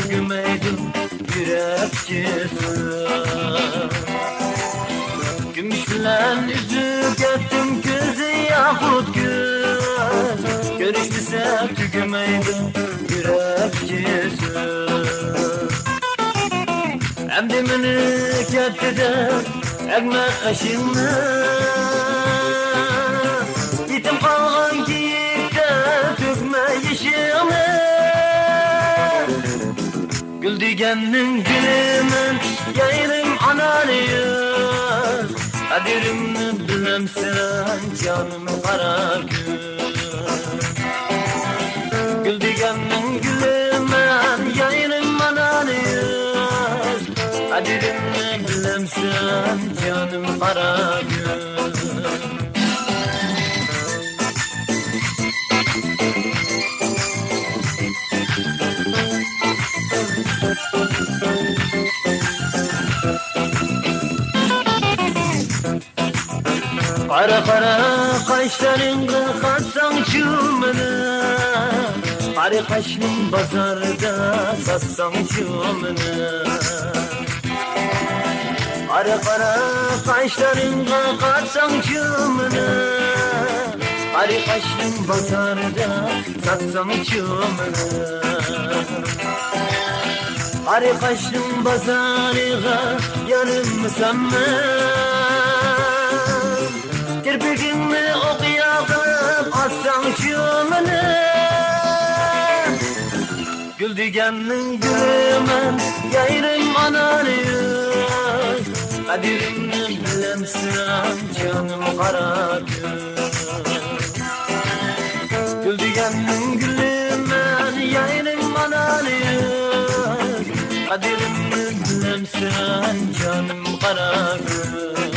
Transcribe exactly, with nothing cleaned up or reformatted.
تۈگىمەيدۇ يۈرەك كېسىم. كۈمۈش بىلەن ئۈزۈپ كەتتىم كۆزى ياقۇت كۆز. كۆرۈشمىسە تۈگىمەيدۇ يۈرەك كېسىم. ئەمدى مېنى كەتتى دەپ ئەگمە قېشىڭنى. يېتىم قالغان كېيىكتە تۆكمە يېشىڭنى. گۈل دېگەننىڭ گۈلىمەن، يايرىم ئانانى يۈز. قەدرىمنى بىلەمسەن، جانىم قارا گۈل. گۈل دېگەننىڭ گۈلىمەن، يايرىم ئانانى يۈز. قەدرىمنى بىلەمسەن، جانىم قارا گۈل. قارا، قارا قاشلىرىڭغا قاتساڭچۇ مېنى، قارا قاشنىڭ بازاردا ساتساڭچۇ مېنى. قارا، قارا قاشلىرىڭغا قاتساڭچۇ مېنى، قارا قاشنىڭ بازاردا ساتساڭچۇ مېنى. قارا قاشنىڭ بازارىغا يارىمىسام مەن، كىرپىكىڭنى ئوقيا قىلىپ ئاتساڭچۇ مېنى. گۈل دېگەننىڭ گۈلىمەن، يايرىم ئانانى يۈز. قەدرىمنى بىلەمسەن، جانىم قارا گۈل. گۈل دېگەننىڭ گۈلىمەن، يايرىم ئانانى يۈز. قەدرىمنى بىلەمسەن، جانىم قارا گۈل.